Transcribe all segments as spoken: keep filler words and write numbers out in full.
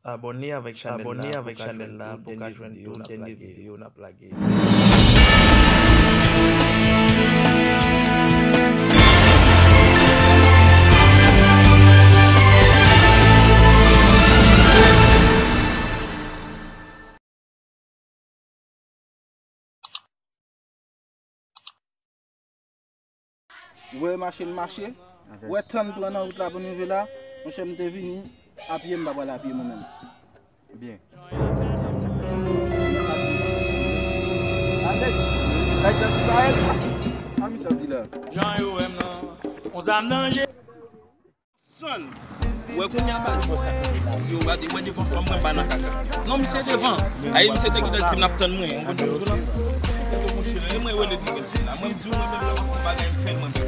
Abòne avèk chanèl la pou w ka jwenn tout dènye videyo n ap lage. Ou wè mache n mache? Ou wè tan n pran nan wout la pou n rive la? Monchè, m te vini apye, m pa pral apye mwen menm. Byen. Alex, nèg nan Izrayèl. A misye ap di la. Jan yo wè m nan, on zam nan je. Sann. Ou wè kounye a pa di yo, gade, wè devan fanm mwen pa nan kaka. Non, misye devan. Ayi, misye te gentan di m n ap tann mwen. Ou konn sa m di w la? Mwen rele li la. Mwen di w mwen menm lè m ap fè bagay m fè l mwen menm.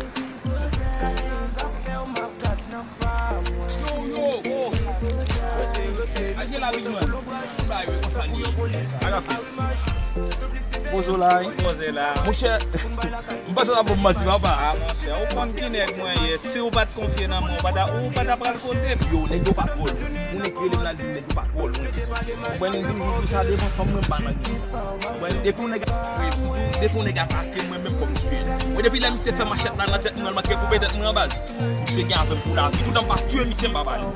Yo, yo, oh. Aye la wi mwen. Bagay wi konsa li ye. Aga fè. Poze w la wi. Poze la. Monchè. M panse w ap ban m manti, papa. A, monchè, ou konn ki nèg mwen ye. Si w pa t konfye nan mwen, ou pa ta, ou pa ta pral kote m. Yo, nèg yo pa twò lou. Moun ki rele m la, li di nèg yo pa twò lou. Ou konprann, m toujou di sa devan fanm mwen pa nan gen. Ou konprann, depi yon nèg, wi, m di w, depi yon nèg atake mwen, menm fò m tiye l. Mwen, depi lè misye fè manchèt la nan tèt mwen, l manke koupe tèt mwen an baz. Misye gen avè m pou lavi. Toutan m pa tiye misye, m pa pale.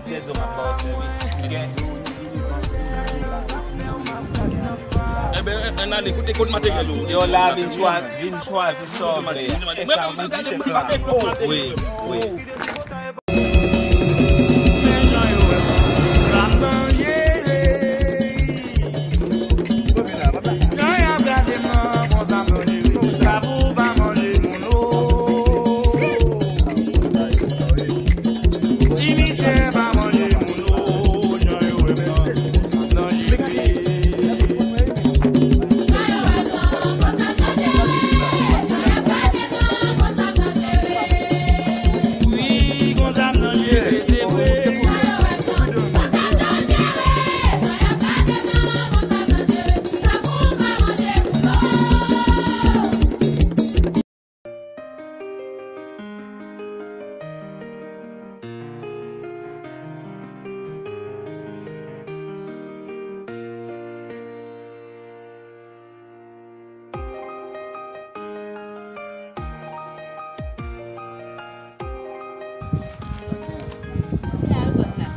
Dèzè m ap ba w sèvis, ok? Enben, ann ale, kote, kote materyèl yo? Yo la, vin chwa-, vin chwazi sa w vle. E sa m di chèf la. Wi, wi.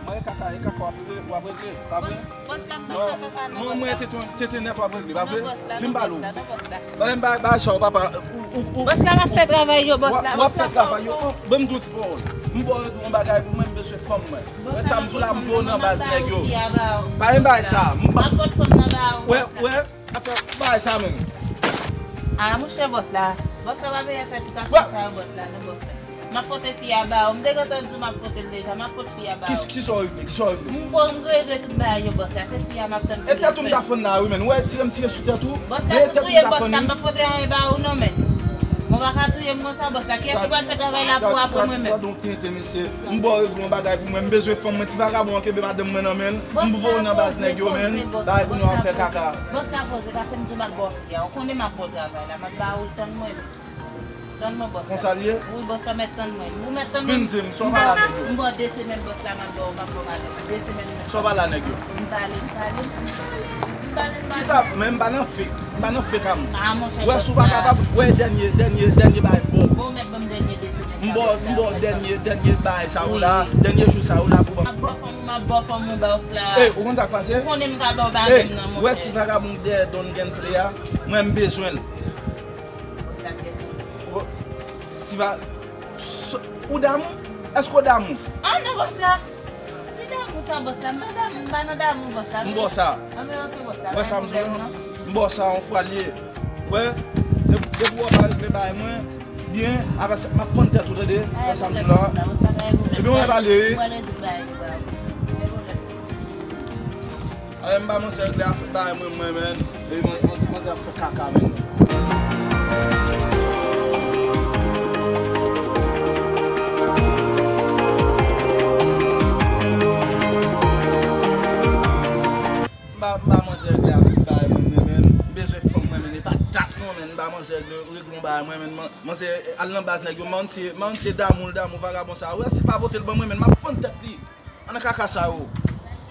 Mwen e kaka, e kaka w ap regle, w ap regle, pa vre? Bòs la, m pa fè papa, non, bòs la. Mwen, mwen, tete, tete nèt w ap regle, pa vre? Non, bòs la, non, bòs la, non, bòs la. Ba m ba, ba sa w, papa. Ou, ou, ou, bòs la, m ap fè travay yo, bòs la, w ap fè travay yo. Ban m di w ti pawòl. M ba w yon bagay pou mwen, m bezwen fanm mwen. Wè sa m di w la, m voye w nan baz nèg yo. Pa gen bagay sa. M ap pot fanm nan ba ou. Wè, wè. Afè bagay sa menm. A, monchè, bòs la. Bòs la pa bezwen fè tout aksyon sa yo, bòs la, non, bòs la. M ap pote fi a ba ou. M te gentan di w m ap pote l deja. M ap pot fi a ba ou. Ki, kisa w regle? Kisa w regle? M bon, m regle tout bagay yo, bòs la. Se fi a m ap tann pou li fè. E tèt ou m ta fann la, wi, menn. Ou wè, tire m tire sou tèt ou. Bòs la, si w touye m, bòs la, m p ap pote anyen ba ou, non, menn. Bon, pa ka touye m konsa, bòs la. Kiyès ki pral fè travay la pou apre mwen menm? Gad, gad, gad, gad yon tenten, mesye. M ba w regle yon bagay pou mwen. M bezwen fanm mwen. Ti vagabon an kenbe madanm mwen nan men l. M voye w nan baz nèg yo, menn. Bagay pou nou ap fè kaka. Bòs la poze, pase m di w m ap ba w fi a. Ou konnen m ap ba w travay la. M ap ba ou l, tann mwen. Tann mwen, bòs la. Konsa l ye? Wi, bòs la, mèt tann mwen. Ou mèt tann mwen. Vin di m, sa w pale a nèg yo? M ba w de semèn, bòs la, m ap ba w, m ap ba w pale. De semèn mwen. Sa w pale a nèg yo? M pale, m pale. M pale, m pale. Kisa? Men m pa nan fake. M pa nan fake a moun. A, monchè, bòs la. Wè, si w pa kapab, wè, dènye, dènye, dènye bagay m ba w. Bon, ou mèt ban m dènye de semèn sa, bòs la. M ba w, m ba w dènye, dènye bagay sa yo la, dènye jou sa yo la pou ban m. M ap ba w fanm, m ap ba w fanm mwen, bòs la. Ey, ou konn sa k pase? Ou konnen m ka ba w bagay m nan, monchè. Ey, wè ti vagabon dèyè Don Gensley a, mwen m bezwen l. Bòs la, kiyès ou? Ti va-, s-, ou damou? Èske w damou? A non, bòs la. Ki damou sa, bòs la? M pa damou, m pa nan damou, bòs la. M ba w sa. Anben, ok, bòs la. Wè sa m di w? M ba w sa, yon fwa l ye. Wè, depi, depi w pa regle bagay mwen byen, avèk sa, m ap fann tèt ou, tande? Wè sa m di w la. Epi w mèt pale, wi. Alè, m ba manzè regle afè bagay mwen, mwen, menn. Epi man-, manzè, manzè ap fè kaka, menn. M ba, m ba manzè regle afè bagay mwen, mwen, menn. M bezwen fanm mwen, menn. E pa dat non, menn. M ba manzè regle, regle yon bagay mwen, menn. Man-, manzè al nan baz nèg yo. Manzè, manzè damou l, damou vagabon sa. Wè, si pa pote l ban mwen, menn, m ap fann tèt li. Ann nan kaka sa yo.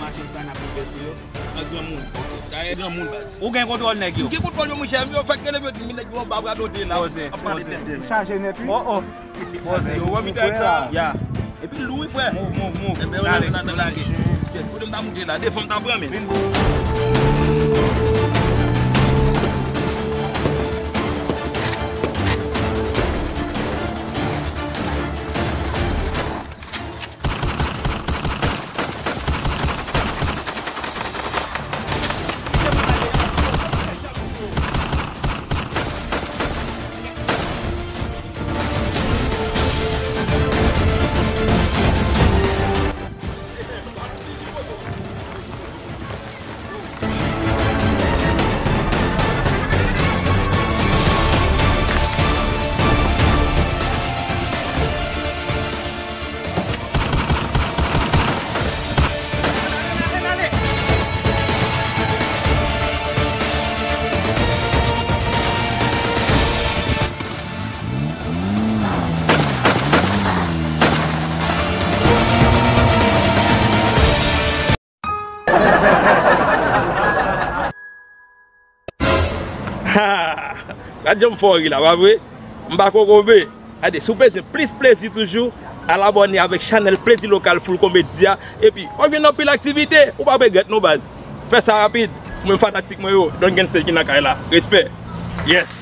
machin sa n ap renvèse yo. An granmoun. Dayè granmoun, baz. Ou gen kontwòl nèg yo? M gen kontwòl yo, monchè. Yo fèk rele m, yo di m nèg yo anba radote la. Poze, ap pale poze. Tèt de yo. Chaje nèt, wi. Oh, oh. Poze. Yo, wè mitrayèz sa. Ya. Epi lou, wi, frè. Move, move, move. Enben, yo leve nan, nan lage. Kote m ta moute la? De fò m ta pran, men. Gad jan m fè w ri la, pa vre? M pa kokobe. Gade, si w bezwen plis plezi toujou, al abòne avèk chanèl Plezi Lokal Full Comedy a. Epi, w ap jwenn anpil aktivite. Ou p ap regrèt non, baz. Fè sa rapid. Mwen fanatik mwen yo, Don Gense ki nan kay la. Respè. Yes.